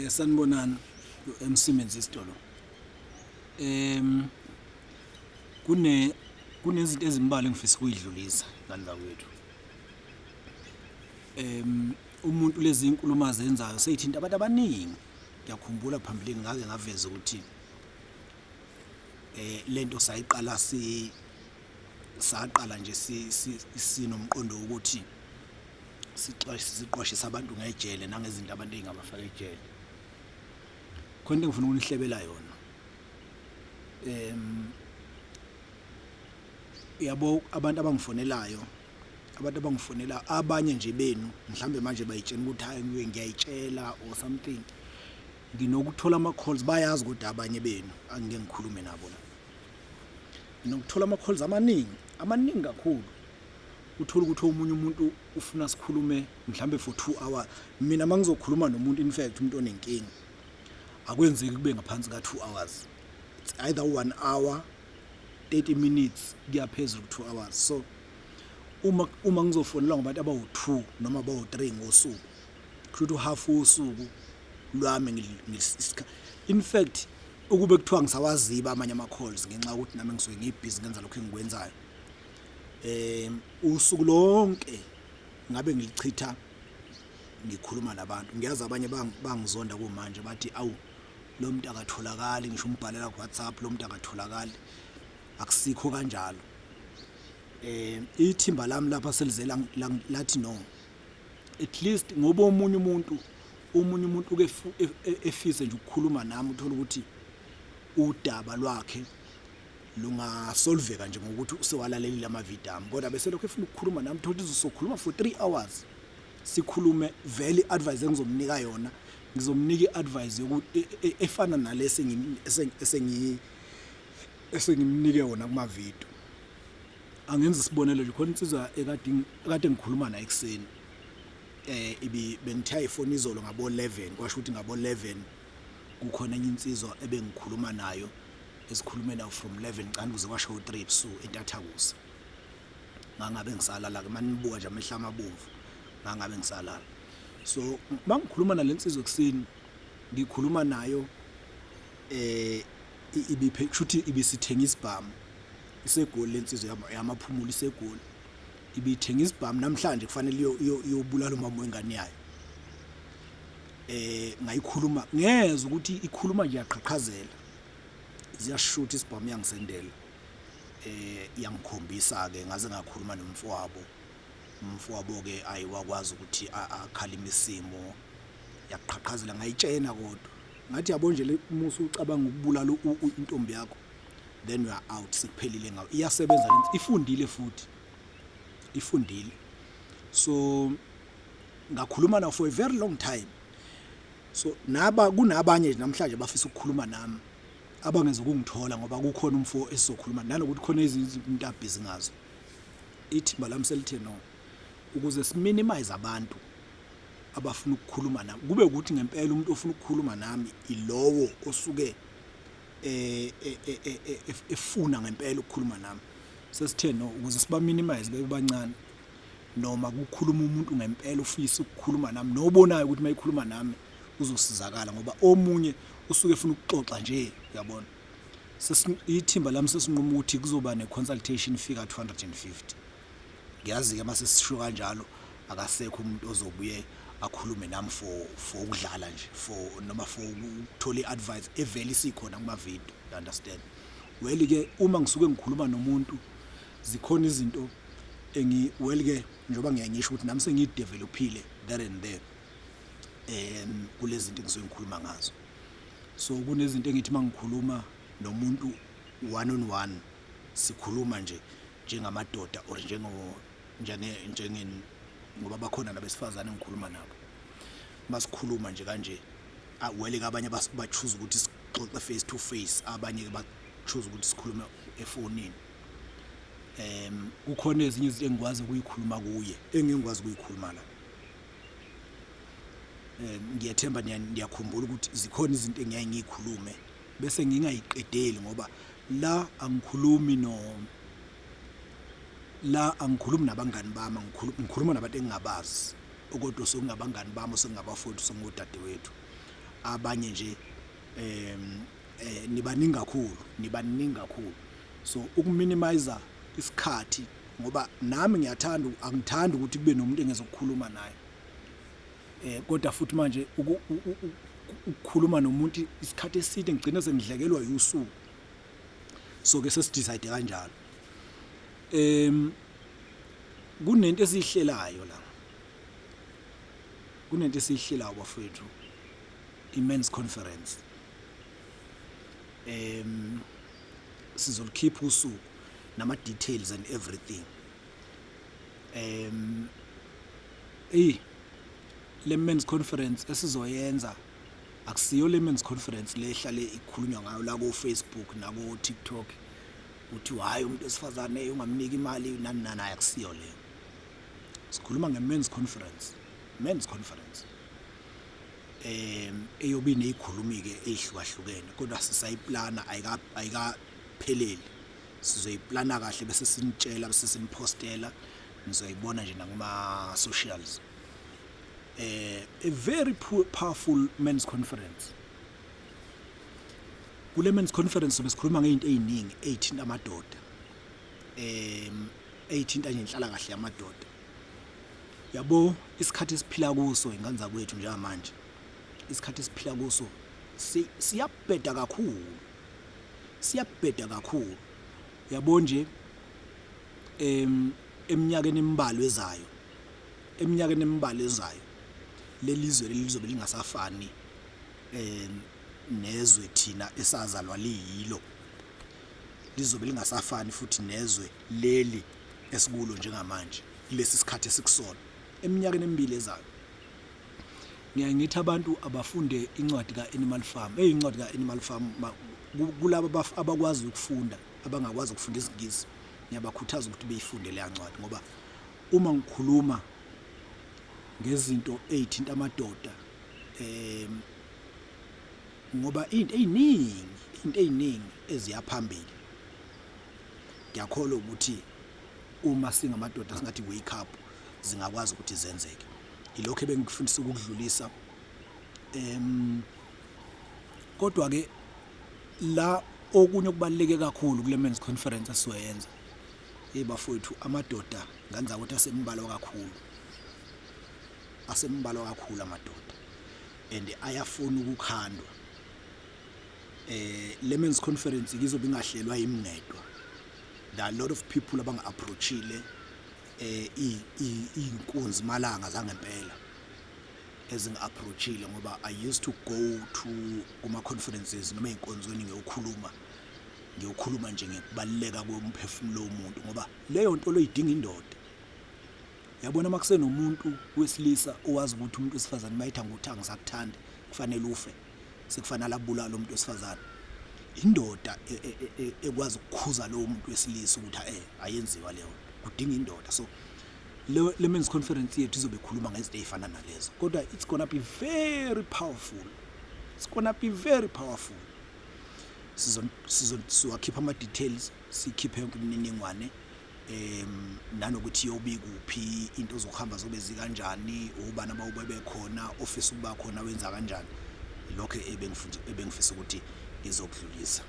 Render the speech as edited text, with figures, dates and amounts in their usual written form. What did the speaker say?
Sanibonani, u-MC Menzisto lo. Em kune kunezinto ezimbalwa engifisa ukuyidlulisa ngane zakwethu. Umuntu lezi inkulumo azenzayo seyithinta abantu abaningi. Ngiyakhumbula phambilini ngake ngaveza ukuthi lento sayiqala si saqala nje sinomqondo wokuthi siqwashisa abantu ngejele nangezinto abantu ey'ngabafaka ejele. Khona into engifuna ukunihlebela yona. Yabo abantu abangifonelayo, abantu abangifonela abanye nje benu mhlambe manje bayitshena ukuthi hhayi ngiyayitshela or something. Nginokuthola ama-calls, bayazi kodwa abanye benu angike ngikhulume nabo la. Nginokuthola ama-calls amaningi, amaningi kakhulu. Uthole ukuthi omunye umuntu ufuna sikhulume mhlambe for 2 hours. Mina mangizokhuluma nomuntu, in fact umuntu onenkinga, akwenzeki kube ngaphansi ka 2 hours. It's either 1 hour 30 minutes kuya phezulu ku 2 hours. So uma ngizofonelwa ngabantu abawu-2 noma abawu-3 ngosuku, kusho ukuthi uhafu wosuku lwami. In fact ukube kuthiwa ngisawaziba amanye ama-calls ngenxa yokuthi nami ngisuke ngibhizi ngenza lokhu engikwenzayo, usuku lonke ngabe ngilichitha ngikhuluma nabantu. Ngiyazi abanye bangizonda kumanje, bathi awu, lo muntu akatholakali, ngisho umbhalela ku-WhatsApp lo muntu akatholakali. Akusikho kanjalo. Ithimba lami lapha selize lathi no, at least ngoba omunye umuntu uke efise nje ukukhuluma nami, uthola ukuthi udaba lwakhe lungasolveka nje ngokuthi usewalalelile amavidiyo ami, kodwa bese lokhu efuna ukukhuluma nami, thola ukuthi uzokhuluma for 3 hours, sikhulume vele. I-advice engizomnika yona, ngizomnika i-advice yokuthi efana nalesi esengimnike wona kumavidiyo. Angenza isibonelo nje, khona insizwa ekade ngikhuluma naye ekuseni, ibi bengithe ayifoni izolo ngabo 11, kwasho ukuthi ngabo 11 kukhona enye insizwa ebengikhuluma nayo, esikhulume nayo from 11 cani kuze kwasho u3 ebusuku, entathakusa. Ngangabe ngisalala ke, manibuka nje amehlo amabomvu, ngangabe ngisalala. So mangikhuluma nalensizwa ekuseni, ngikhuluma nayo, ibiphe kushuthi ibisithenga isibhamu, iseGoli lensizwa yamaphumulo, iseGoli, ibithenga isibhamu namhlanje, kufanele iyobulala umama wengane yayo. Ngayikhuluma, ngezwe ukuthi ikhuluma nje yaqhaqhazela, ziyashutha isibhamu, yangisendela, yangikhombisa ke. Ngaze ngakhuluma nomfowabo, umfowabo ke ayiwakwazi ukuthi akhalime isimo, yaqhaqhazela. Ngayitshena kodwa ngathi, yabo nje le, uma usucabanga ukubulala intombi yakho, then you are out, sekuphelile ngawe. Iyasebenza lento, ifundile futhi ifundile. So ngakhuluma nawo for a very long time. So naba kunabanye nje namhlanje bafisa ukukhuluma nami abangeze ukungithola ngoba kukhona umfo esizokhuluma nanokuthi khona ezinye izinto abhizi ngazo. Ithimba lami selithe no, ukuze siminimize abantu abafuna ukukhuluma nami, kube ukuthi ngempela umuntu ofuna ukukhuluma nami ilowo osuke efuna ngempela ukukhuluma nami. Sesithe no, ukuze siba minimize bebe bancane, noma kukhuluma umuntu ngempela ufisa ukukhuluma nami nobonayo ukuthi mayikhuluma nami uzosizakala, ngoba omunye usuke efuna ukuxoxa nje, uyabona. Ithimba lami sesinquma ukuthi kuzoba ne-consultation fee ka-250. Ngiyazi-ke uma sesisho kanjalo akasekho umuntu ozobuye akhulume nami for ukudlala nje, for noma for ukuthola i-advice evele isikhona kuma-video, you understand. Well-ke, uma ngisuke ngikhuluma nomuntu, zikhona izinto engi well-ke njengoba ngiyaye ngisho ukuthi nami sengiyidevelophile there and there kulezi zinto engisuke ngikhuluma ngazo. So kunezinto engithi uma ngikhuluma nomuntu one on one, sikhuluma nje njengamadoda or njengo njenge njenge ngoba bakhona nabesifazane engikhuluma nabo, masikhuluma nje kanje, well-ke abanye ba-choose ukuthi sixoxe face to face, abanye-ke ba-choose ukuthi sikhulume efonini. Kukhona ezinye izinto engikwazi ukuyikhuluma kuye engingikwazi ukuyikhuluma la. Ngiyethemba niyakhumbula ukuthi zikhona izinto engiyaye ngiyikhulume bese ngingayiqedeli, ngoba la angikhulumi no la angikhulumi nabangani bami, ngikhuluma nabantu engingabazi, kodwa sekungabangani bami, sekungabafowethu, sekungodadewethu. Abanye nje nibaningi kakhulu, nibaningi kakhulu. So ukuminimize isikhathi, ngoba nami ngiyathanda, angithandi ukuthi kube nomuntu engezokukhuluma naye, kodwa futhi manje ukukhuluma nomuntu isikhathi eside ngigcine sengidlekelwa usuku. So ke sesidecide kanjalo. Kunento esihlelayo la, kunento esihlelayo bafethu, i-men's conference. Sizolikhipha usuku nama details and everything. Ey, le men's conference esizoyenza akusiyo le men's conference lehlale ikhulunywa ngayo la ko Facebook nako TikTok, uthi hayi, umuntu wesifazane ungamnika imali, nani nani. Akusiyo leyo. Sikhuluma nge-men's conference, men's conference eyobe inezikhulumi ke ezihlukahlukene, kodwa sisayiplana, ayikapheleli. Sizoyiplana kahle bese sinitshela, bese sinipostela, nizoyibona nje nakuma socials. A very powerful men's conference. Kule men's conference sobe sikhuluma ngezinto eziningi ezithinta amadoda, eyithinta nje inhlalakahle yamadoda. Yabo, isikhathi esiphila kuso, ingane zakwethu, njengamanje isikhathi esiphila kuso siyabheda kakhulu, siyabheda kakhulu. Yabo nje, eminyakeni embalwa ezayo, eminyakeni embalwa ezayo, lelizwe leli lizobe lingasafani nezwe thina esazalwa liyilo. Lizobe lingasafani futhi nezwe leli esikulo njengamanje kulesi sikhathi esikusona, eminyakeni emibili ezayo. Ngiyaye ngithi abantu abafunde incwadi ka-Animal Farm. Eyi, incwadi ka-Animal Farm, kulabo abakwazi ukufunda, abangakwazi ukufunda isiNgisi, ngiyabakhuthaza ukuthi beyifunde leya ncwadi, ngoba uma ngikhuluma ngezinto ey'thinta amadoda, ngoba into ey'ningi, into ey'ningi eziya phambili, ngiyakholwa ukuthi uma singamadoda singathi wake up, zingakwazi ukuthi zenzeke. Ilokho ebengikufundisa ukudlulisa. Kodwa ke la okunye okubaluleke kakhulu kule men's conference esizoyenza, hey bafowethu, amadoda, ngane zakwethu, asembalwa kakhulu, asembalwa kakhulu amadoda and ayafuna ukukhandwa. Le men's conference izobe ingahlelwa yimi ngedwa. There are a lot of people abanga-approachile, iy'nkunzi malanga zangempela ezingi-approachile, ngoba I used to go to kuma-conferences noma ey'nkonzweni ngiyokhuluma, ngiyokhuluma nje ngekubaluleka komphefumulo womuntu, ngoba leyo nto leyo idinga indoda. Yabona, uma kusenomuntu wesilisa owazi ukuthi umuntu wesifazane mayethi angukuthi angisakuthandi, kufanele ufe, sekufanele abulale umuntu wesifazane, indoda ekwazi ukukhuza lowo muntu wesilisa ukuthi ayenziwa leyo nto, kudinga indoda. So le men's conference yethu izobe ikhuluma ngezinto ey'fana nalezo, kodwa it's gonna be very powerful, it's gonna be very powerful. Siwakhipha ama-details, sikhiphe yonke imininingwane, nanokuthi yobe kuphi, into zokuhamba zobe zikanjani, ubani abawube bekhona, ofisa ukuba khona wenza kanjani. Ilokho ebengifisa ukuthi ngizokudlulisa.